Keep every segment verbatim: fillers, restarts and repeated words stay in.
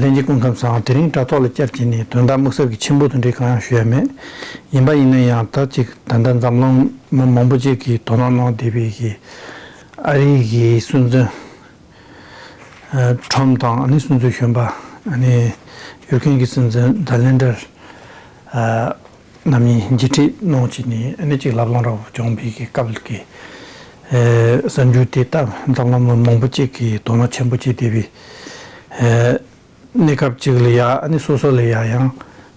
ལྷན་རྒྱས་སྐུ་ཁམས་བཟང་། དེ་རིང་དྲ་ཐོག་ལ་བཅར་གྱི་ནི་དོན་དག་དམིགས་བསལ་གྱི་ཆེན་པོ་དེ་འདྲའི་གང་ཡང་ཞུ་ཡ་མེད། ཡིན་པ་ཡིན་ན་ཡང་ད་ཅིག་ད་ལྟ་འཛམ་གླིང་མི་མང་པོ་ཅིག་གིས་དོ་སྣང་གནང་བསྡད་པའི་གི་ཨ་རིའི་གི་སྲིད་འཛིན་ཨ་ཁྲོམ་དང་ཨ་ནི་སྲིད་འཛིན་གཞོན་པ་ཨ་ནི་ཡུཀ་རེན་གྱི་སྲིད་འཛིན་ཛ་ལན་ཌར་ཨ་རྣམ་གཉིས་མཇལ་འཕྲད་གནང་བྱས་ནས་ཨ་ནི་ཅིག་ལབ་གླེང་འདྲ་བོ་བྱུང་བའི་གི་སྐབས་ཀྱི་ཨ་གསར་འགྱུར་དེ་ད་འཛམ་གླིང་མི་མང་པོ་ཅིག་གིས་དོ་སྣང་ཆེན་པོ་བྱས་བསྡད་པའི་ཨ་གནས་སྐབས་ཅིག་ལ་ཡ་ཨ་ནི་སོ་སོ་ལ་ཡ་ཡང་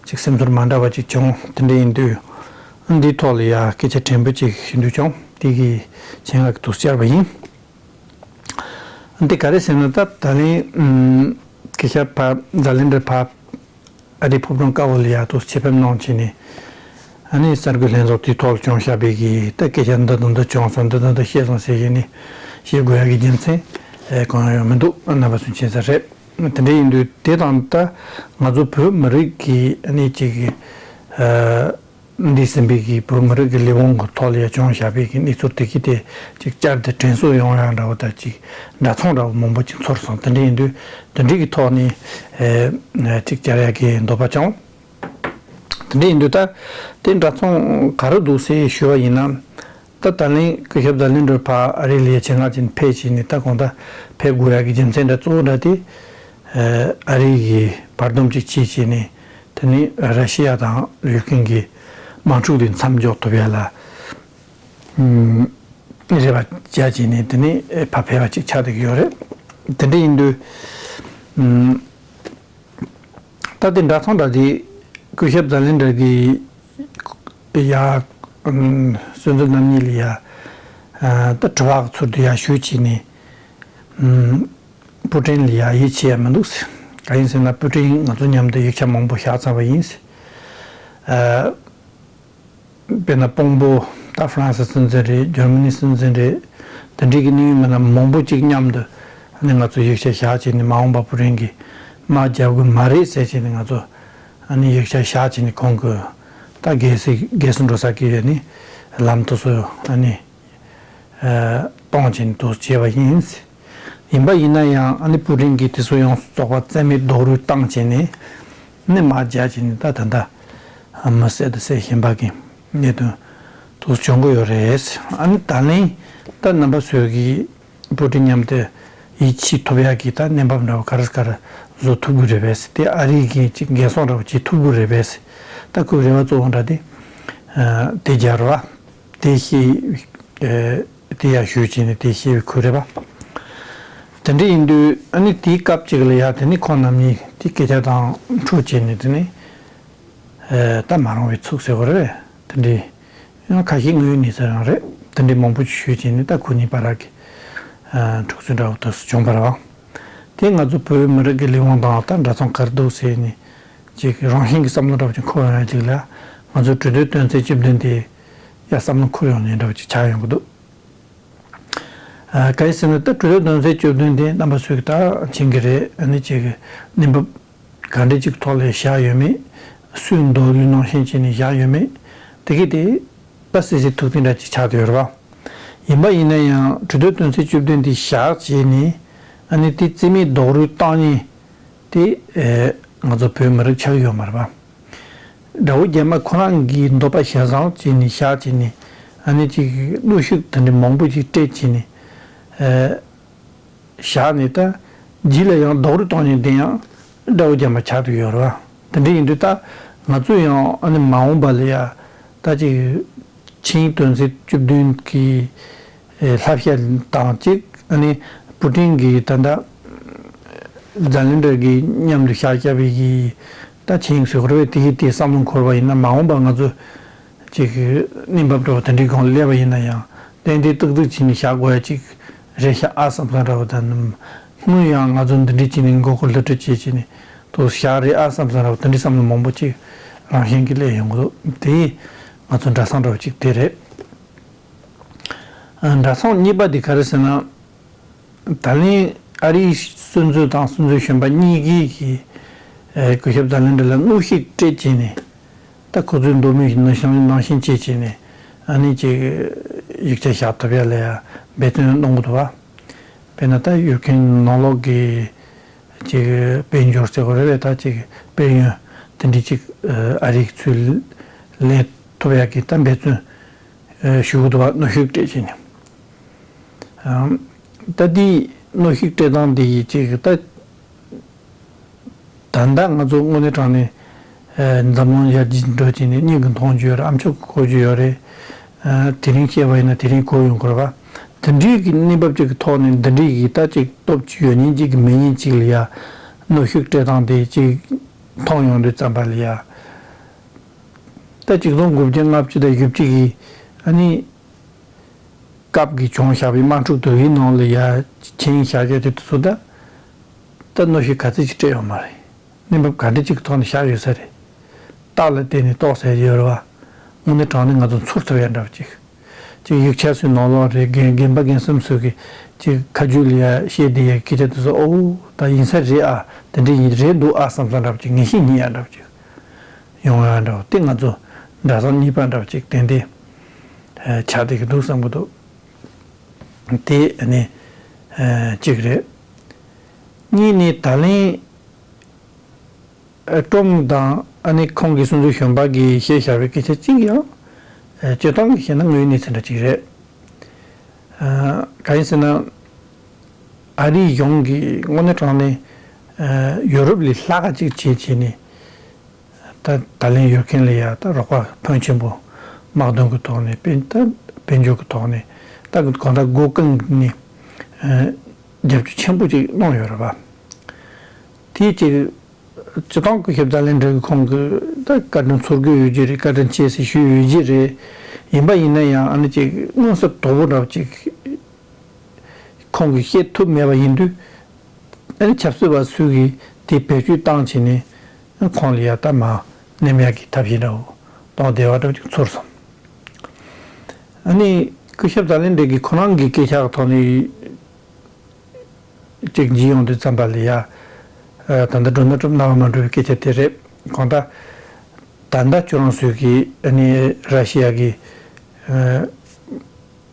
ཅིག་སེམས་ཚོར་མ་འདྲ་བ་ཅིག་བྱུང་། དེ་འདྲ་ཡིན་དུས་ཨ་འདིའི་ཐོག་ལ་ཡ་སྐད་ཆ་ཕྲན་བུ་ཅིག་ཞུ་འདོད་བྱུང་། དེ་གི་ཆེད་མངགས་ཀྱི་ཐོག་བཅར་བ་ཡིན། འདི་ག་རེ་ཟེར་ན་ད་ད་ལན་ཨམ་སྐད་ཆ་ཕར་ཛ་ལན་ཌར་ཕར་ཨ་རིའི་ཕོ་བྲང་དཀར་པོ་ལ་ཡ་ཐུག་ཆེད་ཕེབས་གནང་བྱས་ནས་ཨ་ནི་གསར་འགོད་ལྷན་ཚོགས་དེའི་ཐོག་ལ་བྱུང་བཞག་པའི་གི་ད་སྐད་ཆ་འདི་དང་འདི་བྱུང་སོང་། འདི་དང་འདི་བཤད་སོང་ཟེར་གྱི་ནི་བཤད་དགོས་ཡ་གི་རྒྱུ་མཚན་ཨེ་གང་ཡང་མི་འདུག་རྣམ་པ་ཚོས་མཁྱེན་གསལ་རེད། དེ་འདྲ་ཡིན་དུས་དེ་དང་ད་ང་ཚོ་བོད་མི་རིགས་ཀྱི་ཨ་ནི་ཅིག་གི་ཨ་འདས་ཟིན་པའི་གི་བོད་མི་རིགས་ཀྱི་ལས་དབང་གི་ཐོག་ལ་ཡ་བྱུང་བཞག་པའི་གི་གནས་ཚུལ་དེ་གི་དེ་ཅིག་བསྐྱར་དུ་དྲན་གསོ་ཡོང་ཡ་འདྲ་བོ་ད་ཅིག་འདྲ་མཚུངས་འདྲ་བོ་མང་པོ་ཅིག་ཚོར་སོང་། དེ་འདྲ་ཡིན་དུས་དེ་འདྲ་གི་ཐོག་ནས་ཨེ་ཅིག་བཅར་ཡ་གི་འདོད་པ་བྱུང་། དེ་འདྲ་ཡིན་དུས་ད་དེ་འདྲ་མཚུངས་ག་རེ་འདུག་ཟེར་ཞུ་བ་ཡིན་ན། ད་ད་ལན་སྐུ་ཞབས་ཛ་ལན་ཌར་ཕར་ཨ་རི་ལ་ཡ་ཆེད་མངགས་ཅིག་ཕེབས་བྱས་ནས་ད་གང་ལྟར་ཕེབས་དགོས་ཡ་གི་རྒྱུ་མཚན་འདྲ་གཙོ་བོ་འདྲ་དེ་ཨ་རི་གི་བར་འདུམ་ཅིག་བྱས་བྱས་ནས་དེ་ནས་ར་ཤི་ཡ་དང་ཡུཀ་རེན་གྱི་དམག་འཁྲུག་དེ་མཚམས་འཇོག་ཐུབ་ཡ་ལ་རེ་བ་བྱས་བྱས་ནས་དེ་ནས་ཕར་ཕེབས་པ་ཅིག་ཆགས་བསྡད་ཀྱི་ཡོད་རེད། དེ་འདྲ་ཡིན་དུས། ད་དེ་འདྲ་མཚུངས་འདྲ་དེ་སྐུ་ཞབས་ཛ་ལན་ཌར་གྱིས་ཡ་སྲིད་འཛིན་རྣམ་གཉིས་ལ་ཡ་ད་དྲི་བ་ཚུར་དུ་ཡ་ཞུས་བྱས་ནས་པུ་ཏིན་ལ་ཡ་ཡིད་ཆེས་ཡ་མི་འདུག་ཟེར། གང་ཡིན་ཟེར་ན་པུ་ཏིན་ང་ཚོ་མཉམ་དུ་ཡིག་ཆ་མང་པོ་བཞག་ཚར་བ་ཡིན་ཟེར། དཔེར་ན་དཔང་པོ་ད་ཧྥ་རན་སི་སྲིད་འཛིན་རེད། འཇར་མ་ནི་སྲིད་འཛིན་རེད། དེ་འདྲའི་གི་གནས་ཡུལ་མི་སྣ་མང་པོ་ཅིག་མཉམ་དུ་ཨ་ནི་ང་ཚོ་ཡིག་ཆ་བཞག་བྱས་ནས་མ་འོངས་པ་པུ་ཏིན་གྱིས་དམག་རྒྱག་གི་མ་རེད་ཟེར་བྱས་ནས་ང་ཚོ་ཨ་ནི་ཡིག་ཆ་བཞག་བྱས་ནས་ཁོང་གི་ད་རྒྱལ་སྲིད་རྒྱལ་སྲིད་འགྲོ་ས་གི་ཨ་ནི་ལམ་དུ་སོ་ཨ་ནི། གཏོང་བྱས་ནས་འདུག་བྱས་པ་ཡིན། ཡིན་པ་ཡིན་ན་ཡང་ཨ་ནི་པུ་ཏིན་གྱིས་དེ་ཚོ་ཡོངས་སུ་རྫོགས་པ་རྩ་མེད་རྡོག་རོལ་བཏང་བྱས་ནས་ནི་དམག་རྒྱག་བྱས་ནས་ད་ད་ལྟ་མི་བསད་དང་བསད་བཞིན་པ་གི་གནད་དོན་དུ་བྱུང་གི་ཡོད་རེད། ཨ་ནི་ད་ལན་ད་རྣམ་པ་ཚོས་ཀྱིས་པུ་ཏིན་མཉམ་དུ་ཡིད་ཆེས་ཐུབ་ཡག་གི་ད་གནས་བབ་འདྲ་བོ་ག་རེ་ག་རེ་བཟོ་ཐུབ་ཀྱི་རེད་པས། དེ་ཨ་རི་གིས་ཅིག་འགན་སྲུང་འདྲ་བོ་བྱེད་ཐུབ་ཀྱི་རེད་པས། ད་ཁོའི་རེ་བ་གཙོ་བོ་འདྲ་དེ་དེ་རྒྱལ་བ། དེ་ཤེས་ཨེ་དེ་ཡང་ཞུས་བྱས་ནས་དེ་ཤེས་པའི་ཁུལ་རེད་པ། དེ་འདྲ་ཡིན་དུས་ཨ་ནི་དེའི་སྐབས་ཅིག་ལ་ཡ་དེ་ནི་ཁོང་རྣམ་གཉིས་དེ་སྐད་ཆ་དང་འཕྲོ་བྱས་ནས་དེ་ནི་ཨེ་ད་མ་རུང་བའི་ཚུགས་ཟེར་བ་རེད། དེ་འདྲའི་ཡང་ཁ་ཤས་དངོས་ཡོད་གནས་ཚུལ་རང་རེད། དེ་འདྲའི་མང་པོ་ཞུས་བྱས་ནས་ད་ཁོ་གཉིས་བར་གྱི་ཨ་འཁྲུག་རྩོད་འདྲ་བོ་དེ་བྱུང་བ་རེད་པ། དེ་ང་ཚོ་བོད་མི་རིགས་ཀྱི་ལས་དབང་དང་ད་འདྲ་མཚུངས་ག་རེ་འདུག་ཟེར་ནས་ཅིག་རང་བཞིན་གྱི་བསམ་བློ་འདྲ་བོ་ཅིག་འཁོར་ཡོང་ཡ་ཅིག་ལ་ང་ཚོ་གྲོས་མཐུན་དོན་ཚན་བཅུ་བདུན་དེ་ཡ་བསམ་བློ་འཁོར་ཡོང་ནས་འདྲ་བོ་ཅིག་ཆགས་ཡོང་གི་འདུག་ཨ་ག་རེ་ཟེར་ན་ད་གྲོས་མཐུན་དོན་ཚན་བཅུ་བདུན་དེ་རྣམ་པ་ཚོས་ཀྱི་ད་མཁྱེན་གྱི་རེད། ཨ་ནི་ཅིག་གནས་བབ་ག་འདྲ་ཅིག་ཐོག་ལ་བཞག་ཡོད་མེད། སུས་མདོ་ལུས་ནང་བཞིན་བྱས་ནས་བཞག་ཡོད་མེད། དེ་གི་དེ་ད་སྲིད་སྲིད་ཐུགས་གཏན་འདྲ་ཅིག་ཆགས་བསྡད་ཡོད་རེད་པ། ཡིན་པ་ཡིན་ན་ཡང་གྲོས་མཐུན་དོན་ཚན་བཅུ་བདུན་དེ་བཞག་བྱས་ནས་ཨ་ནི་དེ་རྩིས་མེད་རྡོག་རོལ་བཏང་ནས་དེ་ཨེ་ང་ཚོ་བོད་མི་རིགས་ཆགས་ཡོད་མ་རེད་པ། དགྲ་བོ་རྒྱ་དམར་ཁོ་རང་གི་འདོད་པ་ཞེ་བཟང་བྱས་ནས་བཞག་བྱས་ནས་ཨ་ནི་ཅིག་གནོན་ཤུགས་དེ་འདྲ་མང་པོ་ཅིག་སྤྲད་བྱས་ནས་ཨེ་བཞག་ནས་ད་རྗེས་ལ་ཡང་རྡོག་རོལ་གཏོང་ནས་བསྡད་ཡང་དགྲ་བོ་རྒྱ་དམར་ཆགས་བསྡད་ཡོད་རེད་པ། དེ་འདྲ་ཡིན་དུས་ད་ང་ཚོས་ཡང་ཨ་ནི་མ་འོངས་པ་ལ་ཡ་ད་ཅིག་ཆིངས་ཡིག་དོན་ཚན་བཅུ་བདུན་གྱི་ཨེ་བསླབ་བྱ་དང་གཅིག་ཨ་ནི་པུ་ཏིན་གྱིས་ད་ལྟ་ཛ་ལན་ཌར་གྱིས་མཉམ་དུ་བཞག་བཞག་པའི་གི་ད་ཆིངས་ཡིག་ཟེར་དགོས་རེད་པས། དེ་གི་དེ་བསམ་བློ་འཁོར་བ་ཡིན་ན་མ་འོངས་པ་ང་ཚོ་ཅིག་གནས་བབ་འདྲ་བོ་དེ་འདྲའི་སྒང་སླེབས་པ་ཡིན་ན་ཡང་ཏན་ཏན་ཏིག་ཏིག་བྱས་ནས་བཞག་དགོས་ཡ་ཅིག་རེད་ཤག་ཨ་བསམ་བསམ་འདྲ་བོ་དང་། སྔོན་ཡང་ང་ཚོ་འདི་འདྲའི་བྱས་ནས་མགོ་སྐོར་བསླུ་བྲིད་བྱས་བྱས་ནས་དུ་བཞག་རེད་ཨ་བསམ་བསམ་འདྲ་བོ་དེ་འདྲའི་བསམ་བློ་མང་པོ་ཅིག་རང་བཞིན་གྱིས་སླེབས་ཡོང་གི་འདུག་དེ་ང་ཚོ་འདྲ་བསམ་འདྲ་བོ་ཅིག་དེ་རེད། ཨ་འདྲ་མཚུངས་གཉིས་པ་དེ་ག་རེ་ཟེར་ན། ད་ལན་ཨ་རིའི་སྲིད་འཛིན་དང་སྲིད་འཛིན་གཞོན་པ་གཉིས་ཀྱིས་ཀྱིས་ཨེ་སྐུ་ཞབས་ཛ་ལན་ཌར་ལ་གནོན་ཤུགས་སྤྲད་བྱས་ནས་ད་ཁོ་ཚོའི་མདོ་སྨད་ནང་བཞིན་ནང་བཞིན་བྱས་བྱས་ནས་ཨ་ནི་ཅིག་ཡིག་ཆ་བཞག་ཐུབ་ཡ་ལ་ཡ་འབད་བརྩོན་གནང་གི་འདུག་པ། དཔེར་ན་ད་ཡུཀ་རེན་ནང་ལོགས་ཀྱི་ ཅིག་དཔལ་འབྱོར་ཟེར་དགོས་རེད་པས། ད་ཅིག་དཔལ་ཡོན་དེ་འདྲའི་ཅིག་ཨ་རིའི་ཚུར་ལེན་ཐུབ་ཡག་གི་ད་འབད་བརྩོན་ཞུ་གི་འདུག་བ། གནོན་ཤུགས་སྤྲད་བྱས་ནས། ཨམ། ད་འདི་གནོན་ཤུགས་སྤྲད་སྟངས་འདི་ཡིས་ཅིག་ད། ད་ལྟ་ང་ཚོ་དངོས་གནས་དྲང་གནས་ཨ་འཛམ་གླིང་ཡར་རྒྱས་འགྲོ་བྱས་ནས་སྙིང་གི་མཐོང་རྒྱུ་ཡོད་རེད། ཨ་མཆོག་གི་གོ་རྒྱུ་ཡོད་རེད། ཨ་དེ་རིང་བཤད་པ་ཡིན་ན་དེ་རིང་གོ་ཡོང་གི་རེད་པ། འདི་འདྲའི་གི་གནས་བབ་ཅིག་གི་ཐོག་ནས་འདི་འདྲའི་གི་ད་ཅིག་སྟོབས་ཅིག་ཡོད་མཁན་ཅིག་གི་མེད་མཁན་ཅིག་ལ་ཡ་གནོན་ཤུགས་སྤྲད་སྟངས་དེ་ཅིག་མཐོང་ཡོང་དུས་ཙམ་པ་ལ་ཡ། ད་ཆིག་སྟོང་དགུ་བརྒྱ་ལྔ་བཅུ་དང་བཞི་བཅུ་གི་ཨ་ནི་སྐབས་ཀྱི་བྱུང་བཞག་པའི་དམག་འཁྲུག་དེ་གའི་ནང་ལ་ཡ་ཆིངས་བཞག་རྒྱུ་དེ་ཚོ་ད་ད་གནོན་ཤུགས་ག་ཚོད་ཅིག་སྤྲད་ཡོད་མ་རེད། གནས་བབ་ག་འདྲ་ཅིག་གི་ཐོག་ནས་བཞག་ཡོད་ས་རེད། རྟགས་ལ་བརྟེན་ནས་རྟོགས་ཟེར་ཡོད་རེད་བ། དངོས་གནས་དྲང་གནས་ང་ཚོ་ཚོར་ཐུབ་ཡ་འདྲ་བ་ཅིག་ཅིག་ཡིག་ཆ་ཚོའི་ནང་ལོགས་རེད། རྒན་རྒན་པ་རྒན་གསུམ་ཚོས་ཀྱི་ཅིག་ཁ་རྒྱུན་ལ་ཡ་བཤད་བསྡད་ཡ་སྐད་ཆ་དེ་ཚོ་ཨོ་ད་ཡིན་ས་རེད་ཨ། དེ་འདྲ་ཡིན་རེད་འདུག་ཨ་བསམ་ས་འདྲ་བ་ཅིག་ངེས་ཤེས་རྙེད་ཡ་འདྲ་བ་ཅིག་ཡོང་ཡ་འདྲ་བ་དེ་ང་ཚོ་གྲྭ་ཚང་གཉིས་པ་འདྲ་བ་ཅིག་ཏན་ཏན་ཆགས་བསྡད་ཀྱི་འདུག་བསམ་གྱི་འདུག་དེ་ནི་གཅིག་རེད། གཉིས་ནི་ད་ལན་ཨ་ཀྲོམ་དང་ཨ་ནི་ཁོང་གི་སྲིད་འཛིན་གཞོན་པ་གིས་བཤད་བཞག་པའི་སྐད་ཆ་གཅིག་ཡང་ཨ་སྤྱིར་བཏང་གི་བཤད་ན་དངོས་ཡོད་གནས་ཚུལ་འདྲ་གཅིག་རེད། ཨ་གང་ཡིན་ཟེར་ན། ཨ་རིའི་གཞུང་གིས་དངོས་གནས་དྲང་གནས་ཨ་ཡོ་རོབ་ལས་ལྷག་ག་ཅིག་བྱེད་བྱས་ནས། ད་ད་ལན་ཡུཀ་རེན་ལ་ཡ་ད་རོགས་པ་ཕོན་ཆེན་པོ་དམག་དོན་གྱི་ཐོག་ནས་དཔལ་ད་དཔལ་འབྱོར་གྱི་ཐོག་ནས་ད་གང་ལྟར་མགོ་རྐང་ནས་ཨ་རྒྱབ་སྐྱོར་ཆེན་པོ་ཅིག་གནང་ཡོད་རེད་པ། དེའི་ཅིག་སྤྱིར་བཏང་སྐུ་ཞབས་ཛ་ལན་ཌི་གི་ཁོང་གི་ད་བཀའ་དྲིན་ཚོར་གི་ཡོད་ཀྱི་རེད། བཀའ་དྲིན་ཆེ་ཟེར་ཞུས་ཡོད་ཀྱི་རེད། ཡིན་པ་ཡིན་ན་ཡང་ཨ་ནི་ཅིག་མངོན་གསལ་དོད་པོ་འདྲ་བོ་ཅིག་ཁོང་གིས་བཤད་ཐུབ་མེད་པ་ཡིན་དུས། ཨ་ནི་ཆབ་སྲིད་པ་ཚོས་ཀྱིས་དེ་བེད་སྤྱོད་བཏང་བྱས་ནས་ཁོང་ལ་ཡ་ད་མར་མནན་ཡག་གི་ཐབས་ཤེས་འདྲ་བོ་གཏོང་བསྡད་པ་འདྲ་བོ་ཅིག་ཚོར་སོང་། ཨ་ནི་སྐུ་ཞབས་ཛ་ལན་ཌི་གིས་ཁོ་རང་གི་སྐད་ཆ་གི་ཐོག་ནས་ཅིག་འཇིགས་ཡོང་དུས་ཙམ་པ་ལ་ཡ། ཨ་ད་ལྟ་འགྲོ་ན་འགྲུབ་རྣ་བ་མ་འགྲོ་བའི་སྐད་ཆ་དེ་རེད། གང་ལྟར་ད་ལྟ་ཁྱོད་རང་ཚོས་ཀྱིས་ཨ་ནི་ར་ཤི་ཡ་གི་ཨ་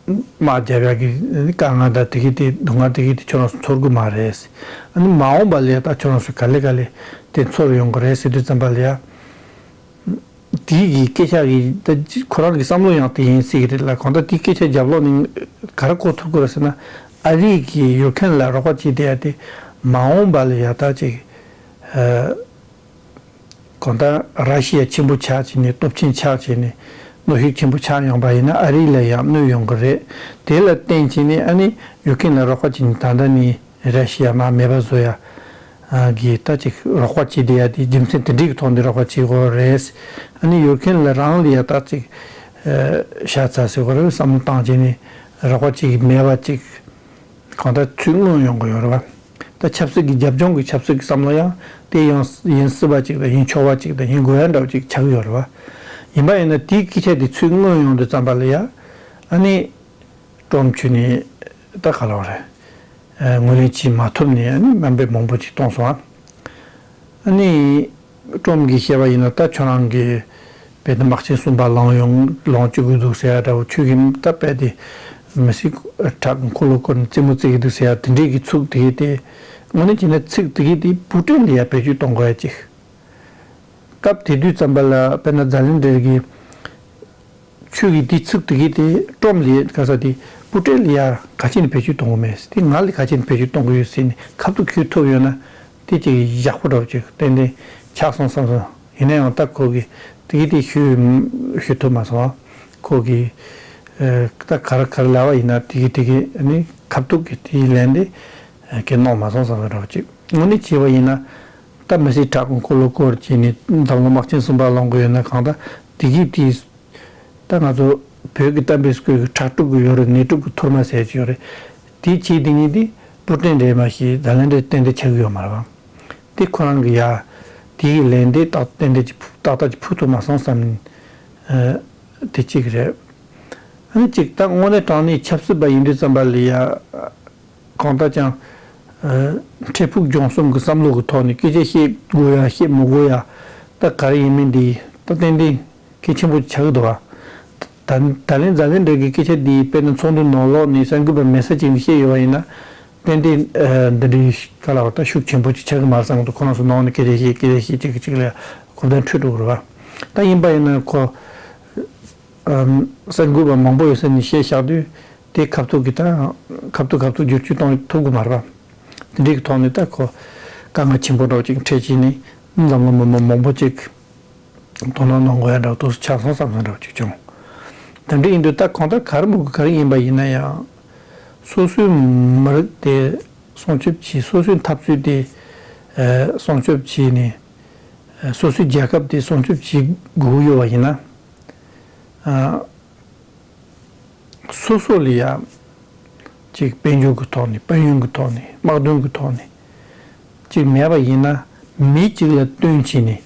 དམག་རྒྱབ་ཡག་གི་དཀའ་ངལ་དང་དེ་གི་དེ་སྡུག་བསྔལ་དེ་གི་དེ་ཁྱོད་རང་ཚོ་ཚོར་གི་མ་རེད། ཨ་ནི་མ་འོངས་པ་ལ་ཡ་ད་ཁྱོད་རང་ཚོས་ག་ལེ་ག་ལེ་དེ་ཚོར་ཡོང་གི་རེད་ཟེར་དུས་ཙམ་པ་ལ་ཡ། དེའི་གི་སྐད་ཆ་གི་ད་ཁོ་རང་གི་བསམ་བློ་ཡང་དེ་ཡིན་སྲིད་ཀྱི་རེད་ལ། གང་ལྟར་དེའི་སྐད་ཆ་རྒྱབ་ལོགས་ནས་ག་རེ་གོ་ཐུབ་ཀྱི་རེད་ཟེར་ན། ཨ་རིས་ཀྱིས་ཡུཀ་རེན་ལ་རོགས་པ་བྱེད་བསྡད་ཡ་དེ་མ་འོངས་པ་ལ་ཡ་ད་ཅིག་ཨ་གང་ལྟར་ར་ཤི་ཡ་ཆེན་པོ་ཆགས་བྱས་ནས་སྟོབས་ཆེན་ཆགས་བྱས་ནས་གནོན་ཤུགས་ཆེན་པོ་ཆགས་ཡོང་པ་ཡིན་ན་ཨ་རི་ལ་ཡང་གནོད་ཡོང་གི་རེད། དེ་ལ་བརྟེན་བྱས་ནས་ཨ་ནི་ཡུཀ་རེན་ལ་རོགས་པ་བྱེད་ནས་ད་ལྟ་ནས། ར་ཤི་ཡ་མར་མེད་པ་བཟོ་ཡ་གི་ད་ཅིག་རོགས་པ་བྱེད་བསྡད་ཡ་དེ་རྒྱུ་མཚན་དེ་འདྲའི་གི་ཐོག་ནས་རོགས་པ་བྱེད་དགོས་རེད། ཨ་ནི་ཡུཀ་རེན་ལ་རང་ལ་ཡ་ད་ཅིག་ཤ་ཚ་ཟེར་དགོས་རེད། བསམ་བློ་བཏང་བྱས་ནས་རོགས་པ་བྱེད་ཀྱི་མེད་པ་ཅིག་གང་ལྟར་ཚུར་མངོན་ཡོང་གི་ཡོད་རེད་བ། ད་ཆབ་སྲིད་ཀྱི་རྒྱབ་ལྗོངས་ཀྱི་ཆབ་སྲིད་ཀྱི་བསམ་བློ་ཡང་དེ་ཡང་ཡིན་སྲིད་པ་ཅིག་དང་ཡིན་ཆོག་པ་ཅིག་དང་ཡིན་དགོས་ཡ་འདྲ་བ་ཅིག་ཆགས་ཀྱི་ཡོད་རེད་བ། ཡིན་པ་ཡིན་ན་དེའི་སྐད་ཆ་དེ་ཚུར་མངོན་ཡོང་དུས་ཙམ་པ་ལ་ཡ་ཨ་ནི། ཀྲོམ་ཁྱོད་ནི་ད་ག་ལ་བ་རེད། ཨ་ངོས་ལེན་བྱེད་མ་ཐུབ་ནས་ཨ་ནི་དམའ་འབེབས་མང་པོ་ཅིག་གཏོང་སོང་ཨ། ཨ་ནི་ཀྲོམ་གྱིས་བཤད་པ་ཡིན་ན་ད་ཁྱོད་རང་གིས་རྦད་དེ་དམག་ཆེན་གསུམ་པ་ལངས་ཡོང་ལངས་བཅུག་གི་འདུག་ཟེར་ཡ་འདྲ་བོ། ཁྱོད་ཀྱིས་ད་རྦད་དེ་མི་སྲིད་ཁྲག་གི་འཁོར་ལོ་བསྐོར་ནས་རྩེད་མོ་རྩེ་གི་འདུག་ཟེར་ཡ་དེ་འདྲའི་གི་ཚིག་དེ་གི་དེ་དངོས་གནས་བྱས་ན་ཚིག་དེ་གི་དེ་པུ་ཀྲིན་ལ་ཡ་བེད་སྤྱོད་གཏོང་དགོས་ཡ་ཅིག་སྐབས་དེ་དུས་ཙམ་པ་ལ་དཔེར་ན་ཛ་ལན་ཌི་གིས། ཁྱོད་ཀྱིས་འདི་ཚིག་དེ་གི་དེ་ཀྲོམ་ལ་ག་ས་དེ་པུ་ཀྲིན་ལ་ཡ་ག་ཅི་ནས་བེད་སྤྱོད་གཏོང་གི་མེད། དེ་ང་ལ་ག་ཅི་ནས་བེད་སྤྱོད་གཏོང་གི་ཡོད་ཟེར་ནས་ཁ་ཐུག་ཁྱོད་ཐུབ་ཡོད་ན་དེ་ཅིག་ཡག་པོ་འདྲ་བོ་ཅིག་ཏན་ཏན་ཆགས་སོང་བསམ་སོང་། ཡིན་ན་ཡང་ད་ཁོ་གིས་དེ་གི་དེ་ཞུ་ཞུ་ཐུབ་མ་སོང་། ཁོ་གིས་ཨ་ད་ག་རེ་ག་རེ་ལབ་པ་ཡིན་ན་དེ་གི་དེ་གི་ནི་ཁ་ཐུག་གི་དེའི་ལན་དེ་གི་གནང་མ་སོང་བསམ་སོང་འདྲ་བོ་ཅིག་དངོས་གནས་བྱས་པ་ཡིན་ན་ད་མི་སྲིད་དྲག་པོ་འཁོར་ལོ་བསྐོར་བྱས་ནས་འཛམ་གླིང་དམག་ཆེན་གསུམ་པ་ལངས་དགོས་ཡོད་ན་གང་ལྟར་དེ་གི་དེ། ད་ང་ཚོ་བོད་ཀྱི་གཏམ་དཔེ་སྐོར་གྱི་ཁྲག་དྲུག་གི་ཡོད་རེད། ནད་དྲུག་གི་ཐུར་མ་ཟེར་གྱི་ཡོད་རེད། དེའི་ཆེད་དེ་ཉིད་དེ་པུ་ཀྲིན་རེད་མ་གཞི་ཛ་ལན་ཌི་ཏན་ཏན་ཆགས་ཀྱི་ཡོད་མ་རེད་བ། དེ་ཁོ་རང་གི་ཡ་དེའི་ལན་དེ་ཏག་ཏན་ཏན་གྱི་ཏག་ཏག་ཅིག་ཕུལ་ཐུབ་མ་སོང་བསམ་ནས་དེ་གཅིག་རེད། ཨ་ནི་གཅིག་ད་དངོས་གནས་དྲང་གནས་ཆབ་སྲིད་པ་ཡིན་དུས་ཙམ་པ་ལ་ཡ། གང་ལྟར་ཀྱང་། ཨ་འཕྲལ་ཕུགས་འབྱུང་གསུམ་གྱི་བསམ་བློ་གི་ཐོག་ནས་སྐད་ཆ་བཤད་དགོས་ཡ་བཤད་མི་དགོས་ཡ་ད་ག་རེ་ཡིན་མིན་འདི་ད་ཏན་ཏན་གལ་ཆེན་པོ་ཆགས་ཀྱི་འདུག་བ། ད་ད་ལན་ཛ་ལན་ཌི་གི་སྐད་ཆ་འདི་དཔེར་ན་ཚོགས་འདུ་ནང་ལོགས་ནས་གསར་འགོད་པ་མེད་ས་ཅིག་ནས་བཤད་ཡོད་པ་ཡིན་ན། ཏན་ཏན་འདི་འདྲའི་ག་ལ་བ་ད་ཤུགས་ཆེན་པོ་ཅིག་ཆགས་ཀྱི་མ་རེད་བསམ་གི་འདུག་ཁོ་རང་ཚོ་ནང་ནས་སྐད་ཆ་བཤད་སྐད་ཆ་བཤད་ཅིག་ཅིག་ལ་གོ་བརྡ་འཕྲོད་འགྲོ་གི་རེད་བ། ད་ཡིན་པ་ཡིན་ན་ཁོ་གསར་འགོད་པ་མང་པོ་ཡོད་ས་ནས་བཤད་བཞག་དུས་དེ་ཁ་ཐུག་གི་ད་ཁ་ཐུག་ཁ་ཐུག་བསྒྱུར་བཅོས་གཏོང་ཐུབ་ཀྱི་མ་རེད་བ། དེ་འདྲའི་གི་ཐོག་ནས་ད་ཁོ་དཀའ་ངལ་ཆེན་པོ་འདྲ་བོ་ཅིག་འཕྲད་ཀྱི་ནས་འཛམ་གླིང་མི་མང་མང་པོ་ཅིག་དོ་སྣང་གནང་དགོས་ཡ་འདྲ་བོ་དུ་ཆགས་སོང་བསམ་བསམ་འདྲ་བོ་ཅིག་བྱུང་། དེ་འདྲ་ཡིན་དུས་ད་གང་ལྟར་ག་རེ་མི་དགོས་ག་རེ་ཡིན་པ་ཡིན་ན་ཡང་། སོ་སོའི་མི་རིགས་དེ་སྲུང་སྐྱོབ་བྱེད། སོ་སོའི་འཐབ་རྩོད་དེ་ཨ་སྲུང་སྐྱོབ་བྱས་ནས། ཨ་སོ་སོའི་རྒྱལ་ཁབ་དེ་སྲུང་སྐྱོབ་བྱེད་དགོས་ཡོད་པ་ཡིན་ན། ཨ་སོ་སོ་ལ་ཡ་ཅིག་དཔལ་འབྱོར་གྱི་ཐོག་ནས་དཔལ་ཡོན་གྱི་ཐོག་ནས་དམག་དོན་གྱི་ཐོག་ནས་ཅིག་མེད་པ་ཡིན་ན། མི་གཅིག་ལ་བསྟུན་བྱས་ནས་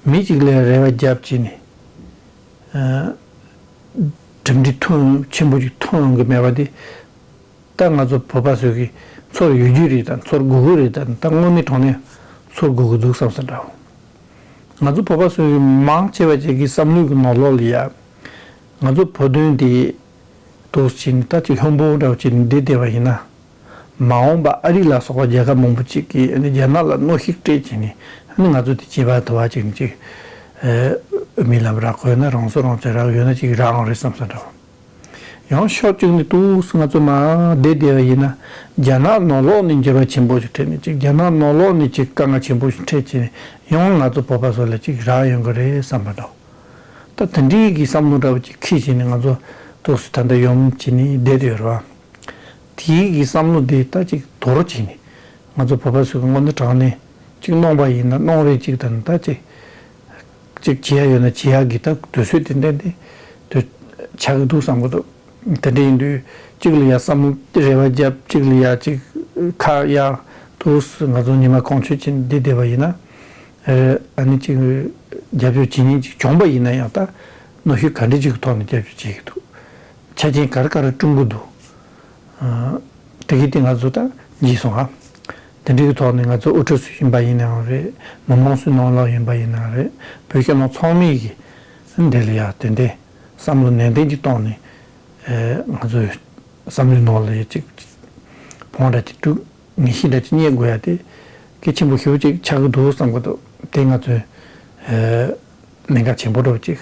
མི་གཅིག་ལ་རེ་བ་རྒྱབ་བྱས་ནས། ཨ་གྲུབ་འབྲས་ཐོན་ཆེན་པོ་ཅིག་ཐོན་ཡོང་གི་མེད་པ་དེ། ད་ང་ཚོ་བོད་པ་ཚོས་ཀྱི་ཚོར་ཡོད་རྒྱུ་རེད་དང་ཚོར་དགོས་ཀྱི་རེད་དང་ད་དངོས་གནས་དྲང་གནས་ཚོར་དགོས་ཀྱི་འདུག་བསམ་ས་འདྲ་བོ། ང་ཚོ་བོད་པ་ཚོས་ཀྱི་མང་ཆེ་བ་ཅིག་གི་བསམ་བློའི་གི་ནང་ལོགས་ལ་ཡ། ང་ཚོ་བོད་དོན་དེ་འདུག་བྱས་ནས་ད་ཅིག་ལྷུན་པོ་འདྲ་བོ་བྱས་ནས་བསྡད་བསྡད་པ་ཡིན་ན། མ་འོངས་པ་ཨ་རི་ལ་སོགས་པ་རྒྱལ་ཁབ་མང་པོ་ཅིག་གིས་ཨ་ནི་རྒྱ་ནག་ལ་གནོན་ཤུགས་སྤྲད་བྱས་ནས་ཨ་ནི་ང་ཚོ་དེ་བྱེད་པ་དུ་བ་ཅིག་ཅིག་ཨ་རྨི་ལམ་རག་གི་ཡོད་ན་རང་སོ་རང་ཚོད་རག་གི་ཡོད་ན་ཅིག་རག་འོང་རེད་བསམ་ས་འདྲ་བོ། ཡང་ཕྱོགས་གཅིག་ནས་ཏོག་ཙམ་ང་ཚོ་མར་བསྡད་བསྡད་པ་ཡིན་ན། རྒྱ་ནག་ནང་ལོགས་ནས་འགྱུར་བ་ཆེན་པོ་ཞིག་འཕྲད་ནས་ཅིག་རྒྱ་ནག་ནང་ལོགས་ནས་ཅིག་དཀའ་ངལ་ཆེན་པོ་ཞིག་འཕྲད་བྱས་ནས་ཡང་ང་ཚོ་བོད་པ་ཚོ་ལ་ཅིག་རག་ཡོང་གི་རེད་བསམ་པ་འདྲ་བོ། ད་དེ་འདྲའི་གི་བསམ་བློ་འདྲ་བོ་ཅིག་འཁྱེར་བྱས་ནས་ང་ཚོ་ཏོག་ཙམ་ད་ལྟ་ཡོང་བྱས་ནས་བསྡད་ཡོད་རེད་བ། དེའི་གི་བསམ་བློ་དེ་ད་ཅིག་དོར་བྱས་ནས་ང་ཚོ་བོད་པ་ཚོས་གི་དངོས་གནས་དྲང་གནས་ཅིག་གནང་པ་ཡིན་ན་གནང་རེས་ཅིག་དང་ད་ཅིག་ཅིག་བྱེད་ཡ་ཡོད་ན་བྱེད་ཡ་གི་ད་དུས་ཚོད་དེ་འདྲ་འདི་དུས་ཆགས་ཀྱི་འདུག་བསམ་གི་འདུག་དེ་འདྲ་ཡིན་དུས་གཅིག་ལ་ཡ་བསམ་བློ་རེ་བ་བརྒྱབ། གཅིག་ལ་ཡ་གཅིག་ཁ་ཡ་དུས་ང་ཚོ་ཉི་མ་གང་ཆོད་ཕྱིན་འདི་བསྡད་པ་ཡིན་ན། ཨ་ནི་གཅིག་རྒྱབ་སྐྱོར་བྱེད་མཁན་གཅིག་བྱུང་པ་ཡིན་ན་ཡང་ད་གནོན་ཤུགས་ག་འདྲ་ཅིག་གི་ཐོག་ནས་རྒྱབ་སྐྱོར་བྱེད་ཀྱི་འདུག་ཆ་རྐྱེན་ག་རེ་ག་རེ་བསྐྲུན་གྱི་འདུག་ཨ་དེ་གི་དེ་ང་ཚོ་ད་འཇིགས་སོང་ཨ། དེ་འདྲའི་གི་ཐོག་ནས་ང་ཚོ་དབུ་ཁྲིད་སུ་ཡིན་པ་ཡིན་ནའང་རེད། མི་མང་སུ་ནང་ལོགས་ཡིན་པ་ཡིན་ནའང་རེད། བོད་ཤ་ནང་ཚང་མས་གི་འདི་ལ་ཡ་དེ་འདྲའི་བསམ་བློ་ནན་ཏན་གྱི་ཐོག་ནས་ཨེ་ང་ཚོའི་བསམ་བློའི་ནང་ལ་ཡ་ཅིག་བོང་འདྲ་ཅིག་དཀྲུག་ངེས་ཤེས་འདྲ་ཅིག་རྙེད་དགོས་ཡ་དེ་གལ་ཆེན་པོ་ཞེ་པོ་ཅིག་ཆགས་ཀྱི་འདུག་བསམ་གྱི་འདུག་དེ་ང་ཚོའི་ཨེ་གནད་འགག་ཆེན་པོ་འདྲ་བོ་ཅིག་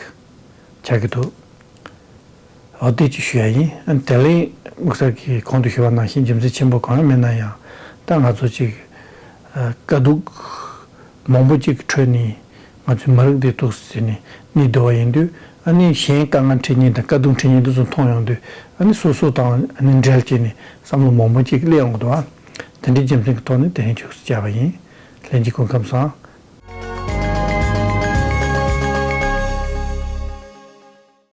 ཆགས་ཀྱི་འདུག་འོ་དེ་ཅིག་ཞུ་ཡ་ཡིན། ཨ་ནི་དེ་ལས་དམིགས་བསལ་གྱིས་གོང་དུ་ཞུས་པ་ནང་བཞིན་རྒྱུ་མཚན་ཆེན་པོ་གང་ཡང་མེད་ན་ཡང་ད་ང་ཚོ་ཅིག་ཨ་དཀའ་སྡུག་མང་པོ་ཅིག་གི་ཁྲོད་ནས་ང་ཚོའི་མི་རིགས་འདི་ཐུགས་སུ་བརྩིས་ནས་གནས་བསྡད་པ་ཡིན་དུས། ཨ་ནི་གཞན་དཀའ་ངལ་འཕྲད་མཁན་དང་དཀའ་སྡུག་འཕྲད་མཁན་འདི་ཚོ་མཐོང་ཡོང་དུས། ཨ་ནི་སོ་སོ་དང་ཨ་ནི་འབྲེལ་བྱས་ནས་བསམ་བློ་མང་པོ་ཅིག་སླེབས་ཡོང་གི་འདུག་ཨ། དེ་འདྲའི་རྒྱུ་མཚན་གྱི་ཐོག་ནས་དེ་རིང་ཁྱོད་ཚོ་བཅར་བ་ཡིན། ལྷན་རྒྱས་སྐུ་ཁམས་བཟང་།